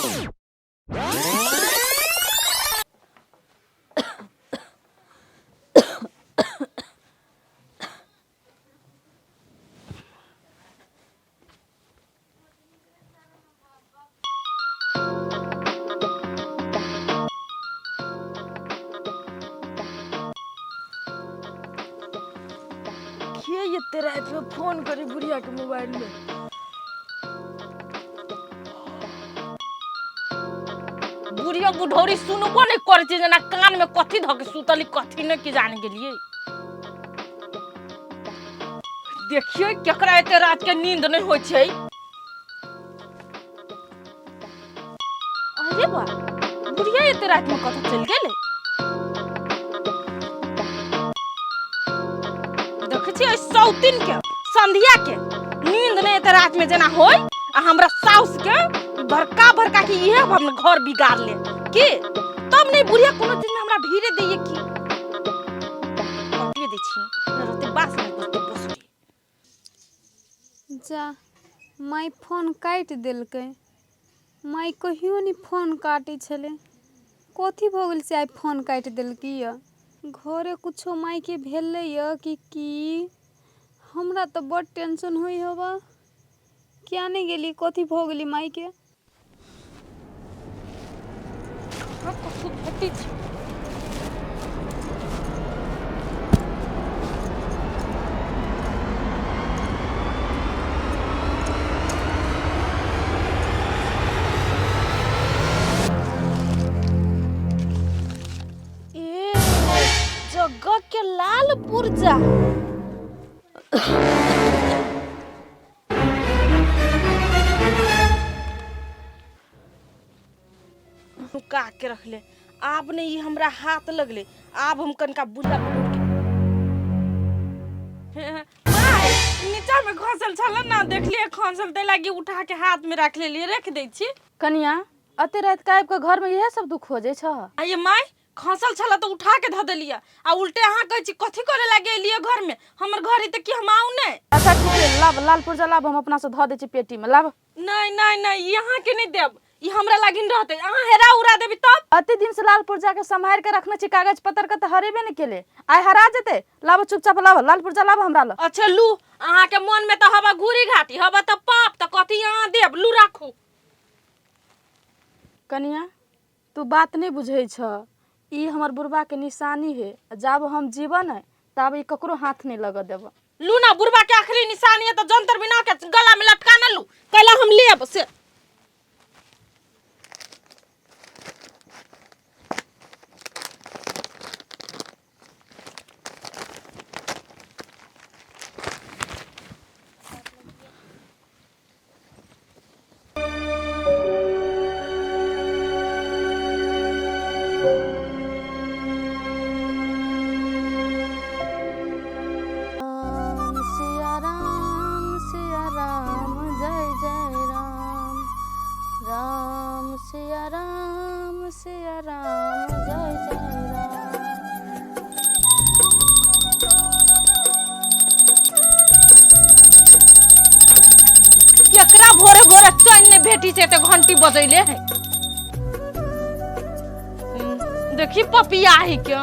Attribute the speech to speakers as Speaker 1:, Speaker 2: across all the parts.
Speaker 1: के एते राति में फोन करी बुढ़िया के मोबाइल में। बुढ़िया बुढ़ौरी सुनबो नहीं करै छै, जेना कान में कथी धऽ के सुतली कथी नहि की जाने गेलियै। देखियै केकरा एते रात के नींद नहीं होइ छै। अरे बा, बुढ़िया एते रात में कतऽ चलि गेलै? देखै छियै सौतिन के, संध्या के नींद नहीं एते रात में जेना होय, आ हमरा साउस के भड़का भड़का के इहे हम घर बिगाड़ ले की तब नहीं बुढ़िया कोनो चीज में हमरा भीड़े दैये की कटिए दै छी न रहते बास नहीं बसते बसते।
Speaker 2: जा, माइ फोन काटि देलकै। माइ कहियो नहि फोन काटै छलै, कथी भऽ गेल से आइ फोन काटि देलकै यऽ? घरे कुछो माइके भेलै यऽ कि की? हमरा तऽ बड्ड टेंशन होइ हबऽ। किया नहि गेली, कथी भऽ गेलै माइके?
Speaker 1: कहाँ कथू भेटै छै? ए जगह के लाल पुर्जा नुका के रखले, आब ने ई हमरा हाथ लगले। आब हम कनका बुढ़िया के माय नीचा में खसल छल ना, देखलिए खसल तै लागी उठा के हाथ में रख लेलिए, रख दै छी।
Speaker 3: कनिया, अते रात के आबि के घर में इहे सब दुख खोजे छह?
Speaker 1: आइए माय, खसल छल तऽ उठा के धऽ देलियै, आ उल्टे अहाँ कहै छी कथी करे लागे एलियै घर में? हमर घर तऽ की हम आउ नहि?
Speaker 3: अच्छा ठीक छै, लाब लाल पुर्जा लाब, हम अपना से धऽ दै छी पेटी में, लाब।
Speaker 1: नहीं नहीं नहीं, ई अहाँ के नहीं देब, ई हमरा लागिन रहतै, अहाँ हेरा उड़ा देबी तब।
Speaker 3: अते दिन से लाल पुर्जा के सम्हारि के रखने छी, कागज पत्तर के तऽ हरेबे नहि केले, आइ हरा जेतै? लाब चुपचाप लाब, लाल पुर्जा लाब हमरा लग।
Speaker 1: अच्छा लू, अहाँ के मन में तऽ हवा घूरी घाटी हवा तऽ पाप, तऽ कथी अहाँ देब? लू राखू।
Speaker 3: कनिया, तू बात नहि बुझै छह, ई हमर बुढ़बा के निशानी है, आ जाब हम जीवन है ताब ई ककरो हाथ नहि लगऽ देब।
Speaker 1: लू ना, बुढ़बा के आखिरी निशानी है तऽ जंतर बिना के गला में लटका न लू, कैला हम लेब से।
Speaker 3: राम सिया राम सिया राम जय जय राम, राम सिया राम सिया राम जय जय राम।
Speaker 1: केकरा भोरे भोरे चैन नहि भेटी छै तऽ घंटी बजैले है? देखी पपिया ही के,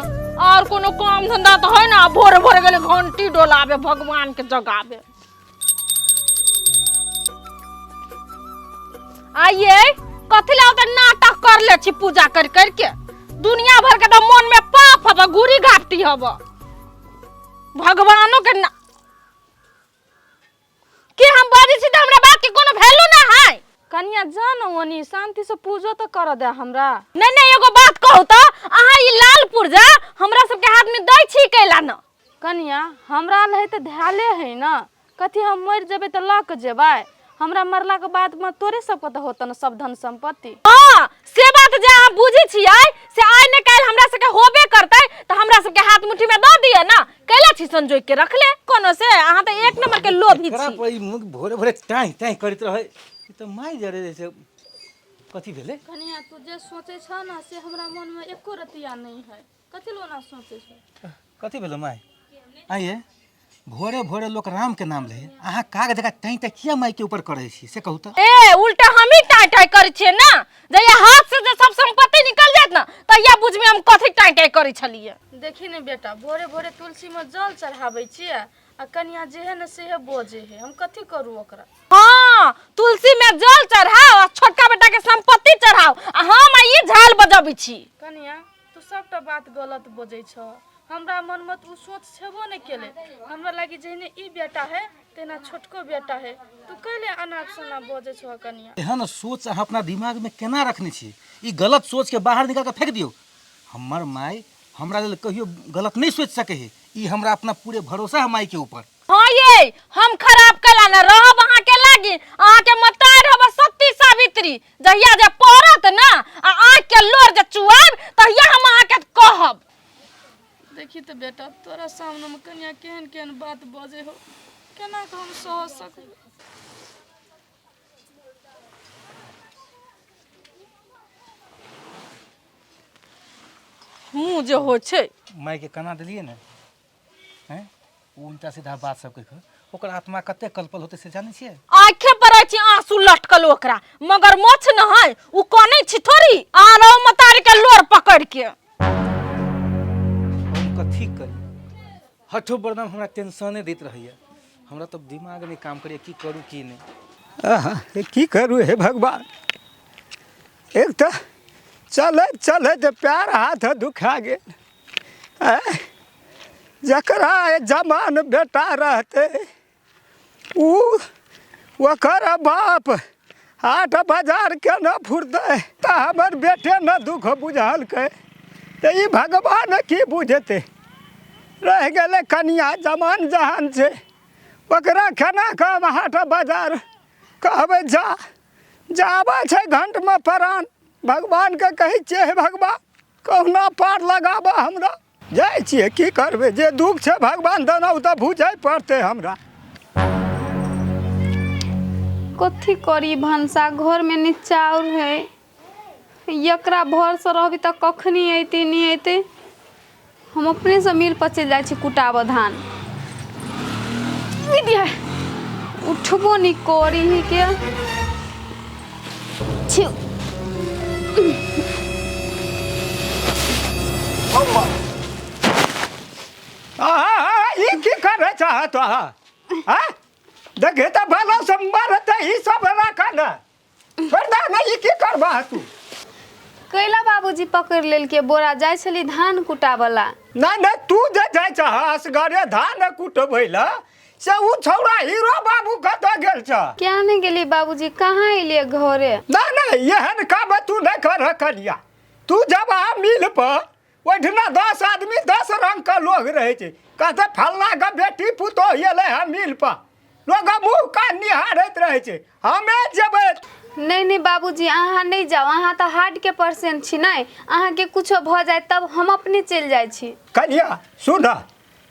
Speaker 1: और कोनो काम धंधा तऽ है ना, भोरे भोरे गेले घंटी डोलाबे, भगवान के जगाबे। आइए कथी ला ओते नाटक कर ले छी पूजा कर कर के? दुनिया भर के तऽ मन में पाप हब, गुरी घाटी हब, भगवानो के ना कि हम बाजै छी तऽ हमरा बात के कोनो वैल्यू ना है।
Speaker 3: कनिया जा न ओनी, शांति से पूजो तऽ कर दे हमरा।
Speaker 1: नहीं नहीं, एगो बात कहू तऽ अहाँ ई लाल पुर्जा हमरा सबके हाथ में दै छी कैला न?
Speaker 3: कनिया, हमरा लए तऽ धैले है न, कथी हम मरि जेबै तऽ लऽ के जेबै? हमरा मरला के बाद में तोरे सबके तऽ होतऽ न सब धन संपत्ति।
Speaker 1: हाँ से बात जे अहाँ बुझै छियै से आइ ने काल्हि हमरा सबके होबे करतै, तऽ हमरा सबके हाथ मुट्ठी में दऽ दिअ ना, कैला छी संजोग के रखले कोनो से? अहाँ तऽ एक नंबर के लोभी
Speaker 4: एकरा
Speaker 1: छी।
Speaker 4: पर ई मुँह भोरे भोरे टाँहि टाँहि करैत रहै, ई तऽ मारि जरे रहै छै, कथी भेलै?
Speaker 3: कनिया, तू जे सोचै छह न से हमरा मन में एको रतिया नहीं है, कथी लए ओना सोचै छह?
Speaker 4: कथी भेलै माय? आइए भोरे भोरे लोक राम के नाम ले, अहाँ काग जगह टाँय टाँय किया माई के ऊपर करै छी से कहू तऽ?
Speaker 1: ए उल्टा हम ही टाँय टाँय करै छियै ना, जहिया हाथ से जे सब संपत्ति निकल जायत ना तहिया बुझबै हम कथी टाँय टाँय करै छलियै।
Speaker 3: देखी ने बेटा, भोरे भोरे तुलसी में जल चढ़ाबै छियै आ कनिया जे है ने सेहे बजे है, हम कथी करू ओकरा?
Speaker 1: हाँ, तुलसी में जल चढ़ाओ आ छोटका बेटा के संपत्ति चढ़ाओ आ हम ई झाल बजबै छी।
Speaker 3: कनिया तू सबटा बात गलत बजै छ, हमरा मन में तऽ उ सोच छेबो नहि केलै। हमरा लागी जहिने ई बेटा है तेना छोटको बेटा है, तू कैले अनाप शनाप बजै छह कनिया?
Speaker 4: एहन सोच अहाँ अपना दिमागमे केना रखने छी? ई गलत सोचके बाहर निकाल कऽ फेंक दियौ। हमर माय हमरा लेल कहियो गलत नहि सोचि सकै है, ई हमरा अपना पूरे भरोसा है मायके ऊपर।
Speaker 1: हाँ ये हम खराब कला न रहब अहाँ के लागी, अहाँ के मतार रहब सती सावित्री, जहिया जे पड़त ना आ आँख के लोर जे चुआब तहिया हम अहाँ के कहब।
Speaker 3: देखी तऽ बेटा, तोरा सामने में कनिया केहन केहन बात बजै हो, केना कऽ हम सह सकबै?
Speaker 1: मुँह जे होइ छै।
Speaker 4: मायके कना देलियै ने, हैं ओ उल्टा सीधा बात सब कहि कऽ ओकर आत्मा कते कलपल होतै से जानै छियै?
Speaker 1: आँखे पर अछि आंसू लटकल ओकरा, मगर मोछ न है, उ कनै छी थोड़ी आरो मतारी के लोर पकड़ के।
Speaker 4: हम कथी करी, हठो बरदाम हमरा टेंशने दैत रहैया, हमरा तऽ दिमाग नहि काम करैया की करू की नहि।
Speaker 5: आहा, की करू हे भगवान, एक तऽ चलैत चलैत पैर हाथ दुखा गेल। आँय, जकरा जवान बेटा रहतै उ ओकर बाप हाट बाजार केना फुरतै? तऽ हमर बेटे ने दुख बुझलकै तऽ ई भगवान की बुझतै? रहि गेलै कनिया, जवान जहान छै, ओकरा केना कऽ हम हाट बाजार कहबै? जा जाबै छै घंटमे प्राण। भगवानके कहै छियै, हे भगवान कहुना पार लगाबऽ हमरा। जाइ छियै, की करबै, जे दुख छै भगवान देना ओ तऽ बुझै पड़तै हमरा।
Speaker 2: कथी करी, भनसा घरमे नहि चाउर है, एकरा भरसँ रहबी तऽ कखनी अयतै नहि अयतै। हम अपनेसँ मिल पर चलि जाइ छी कुटाबऽ धान। उठबो नहि करी ही के छी।
Speaker 5: आहा, ई की करे चाहत अहाँ? आँ? देखे तऽ भला से मरतै ई सब राखा ने, छोड़ दे ने, ई की करबह तू?
Speaker 2: कैला बाबूजी पकड़ि लेलकै बोरा, जाइ छली धान कुटाबला।
Speaker 5: नहि नहि, तू जे जाइ छह असगरे धान कुटबै लए से उ छौड़ा हीरो बाबू कतऽ गेल छ?
Speaker 2: क्या नहि गेली बाबूजी, कहाँ एलियै घरे?
Speaker 5: नहि नहि, एहन काम तू नहि कर कनिया। तू जब आ मिल पर, ओहिठिना 10 आदमी 10 रंग के लोग रहै छै, कहतै फल्लाँ के बेटी पुतोह एलै हँ मिल पर, लोग मुँह कान निहारैत रहै छै। हमे जेबै।
Speaker 2: नहि नहि बाबूजी, अहाँ नहि जाउ, अहाँ तऽ हार्टके पेशेंट छी ने, अहाँके कुछो भऽ जायत तब हम अपने चलि जाइ छी।
Speaker 5: कनिया सुन,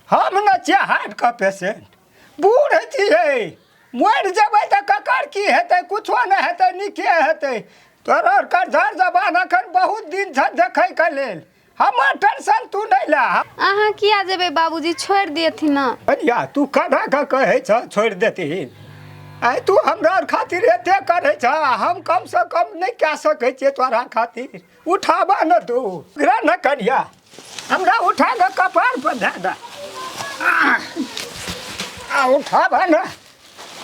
Speaker 5: हम ने छियै हार्टके पेशेंट, बूढ़ छियै, मरि जेबै तऽ ककर की हेतै? कुछो नहि हेतै, नीके हेतै। तोहर आरके जर जबान एखन बहुत दिन छै देखैके लेल, हमर टेंशन तू नहि ले।
Speaker 2: अहाँ किया जेबै बाबूजी, छोड़ि देथिन ने।
Speaker 5: कनिया तू केना कऽ कहै छह छोड़ि देथिन? आइ तू हमरा आर खातिर एते करै छह आ हम कमसँ कम नहि कए सकै छियै तोरा खातिर? उठाबह ने तू रे ने कनिया, हमरा उठा कऽ कपार पर धए दे। आ उठाबह ने,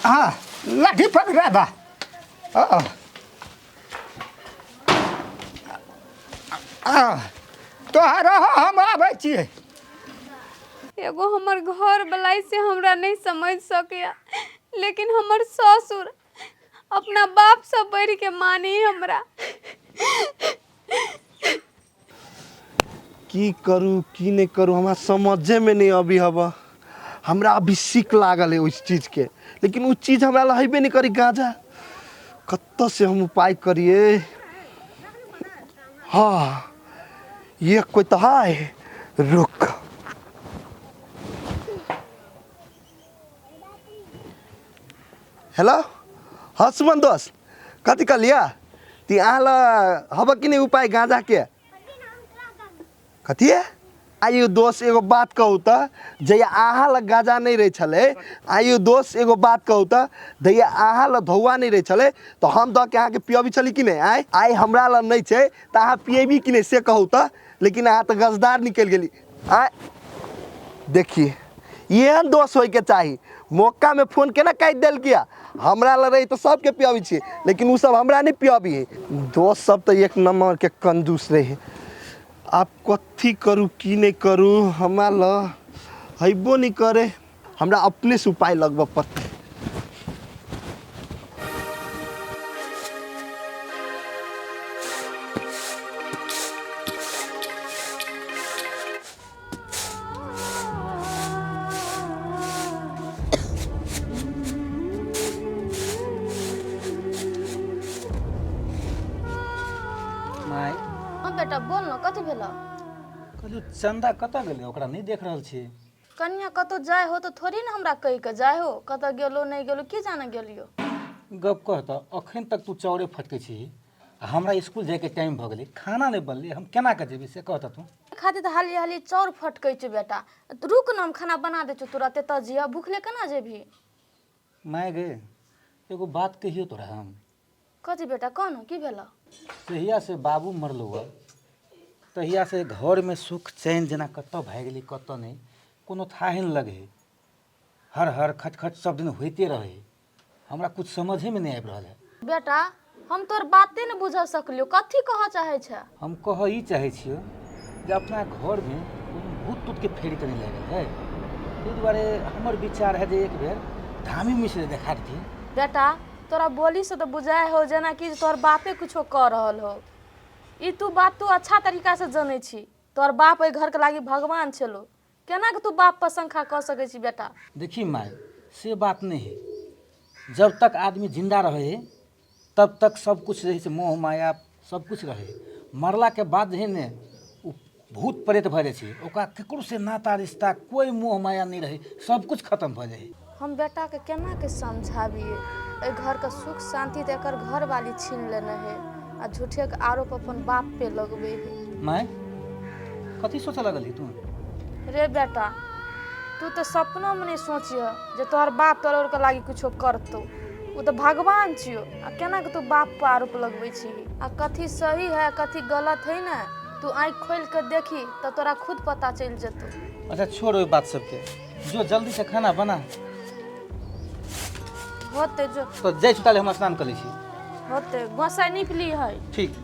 Speaker 5: हँ लाठी पकड़ा दे। तोहर हम आबै छियै।
Speaker 2: एगो हमर घर वाला से हमरा नहीं समझ सकैया, लेकिन हमर ससुर अपना बाप से बढ़ के मानी हमरा।
Speaker 6: की करू की नहि करू हमरा समझेमे नहि अभी हब। हमरा अभी सीख लागल है उस चीजके, लेकिन उ चीज हमरा लए हेबे नहि करी गाँजा। कतऽ से हम उपाय करिए? हाँ ये कोई तो है, रुक। हेलो, हाँ सुमन दोस्त, कथी कहलियै? ती अहाँ लग हब कि नहि उपाय गाँजाके? कथी? आइयो दोस्त एगो बात कहू तऽ, जहिया अहाँ लग गाजा नहि रहै छलै, आइयो दोस्त एगो बात कहू तऽ, जहिया अहाँ लग धौआ नहि रहै छलै तऽ हम दऽ के अहाँके पियबी छली कि नहि? आँय, आइ हमरा लग नहि छै तऽ अहाँ पियेबी कि नहि से कहू तऽ? लेकिन अहाँ तऽ गजदार निकलि गेली। आँय, देखिए एहन दोस्त होइके चाही। मौकामे फोन केना काटि देलकै? हमरा लग रहै तऽ सबके पियाबै छियै, लेकिन ओ सब हमरा नहि पियाबी है। दोस्त सब तऽ एक नम्बरके कंजूस रहै। आब कथी करू की नहि करू, हमरा लग हेबो नहि करे, हमरा अपनेसँ उपाय लगबऽ पड़तै।
Speaker 4: माय।
Speaker 3: हाँ बेटा, बोल न, कथी भेल?
Speaker 4: कहलियौ चंदा कतऽ गेलै? ओकरा नहि देख रहल छियै।
Speaker 3: कनिया कतौ जाय हो तऽ थोड़ी ने हमरा कहि के जाय हो। कतऽ गेलो नहि गेलो की जाने गेलियो।
Speaker 4: गप कह तऽ, अखन तक तू चाउरे फटकै छी आ हमरा स्कूल जाइके टाइम भऽ गेलै, खाना नहि बनलै, हम केना कऽ जेबै से कह तऽ तू।
Speaker 3: खातिर तऽ हाली हाली चाउर फटकै छौ बेटा। रुक न, हम खाना बना दै छौ तुरते, तऽ जिया भूखले केना जेबही?
Speaker 4: माय गे, एगो बात कहियौ तोरा हम।
Speaker 3: कथी बेटा, कह न, की भेल?
Speaker 4: जहिया से बाबू मरलौ हँ तहिया से घरमे सुख चैन जेना कतऽ भए गेलै कतऽ नहि, कोनो थाहे नहि लगै है। हर हर खटखट सब दिन होइते रहै है। हमरा कुछ समझेमे नहि आबि रहल है।
Speaker 3: बेटा, हम तोर बाते ने बुझ सकलियो, कथी कहऽ चाहै छै?
Speaker 4: हम कहऽ ई चाहै छियौ जे अपना घरमे कोनो भूत तूतके फेरी तऽ नहि लागल है, ताहि दुआरे हमर विचार है जे एक बेर धामी मिश्र देखा देथिन।
Speaker 3: बेटा, तोरा बोली से तऽ बुझाइ हो जेनाकि तोहर बापे कुछो कऽ रहल हो। ई तू बात तू अच्छा तरीका से जनै छी, तोहर बाप एहि घरके लागी भगवान छलो। केना के तू बाप पर शंका कऽ सकै छी बेटा?
Speaker 4: देखी माय, से बात नहीं है। जब तक आदमी जिंदा रहे तब तक सब कुछ रहै छै, मोह माया सब कुछ रहे। मरला के बाद जे है ने ओ भूत प्रेत भऽ जाइ छै, ओकरा ककरो से नाता रिश्ता कोई मोह माया नहीं रहे, सब कुछ खत्म भऽ जाइ है।
Speaker 3: हम बेटाके केना के समझाबियै? एहि घरके सुख शान्ति तऽ एकर घरवाली छीन लेने है आ झूठेके आरोप अपन बाप पे लगबै है।
Speaker 4: माय, कथी सोचऽ लगलही तू?
Speaker 3: रे बेटा, तू तऽ सपनोमे नहि सोचिह जे तोहर बाप तोहर के लागी कुछो करतौ। ओ तऽ भगवान छियौ, आ केना के तू बाप पर आरोप लगबै छी? आ कथी सही है कथी गलत है ने, तू आँखि खोलि के देखी तऽ तोरा खुद पता चलि जेतौ।
Speaker 4: अच्छा छोड़ ओहि बात सबके, जो जल्दी से खाना बना।
Speaker 3: होते, जो।
Speaker 4: तो जाइ छी ताले, हम स्नान कऽ लै छी।
Speaker 3: होते, गोसाइ नीप ली है।
Speaker 4: ठीक।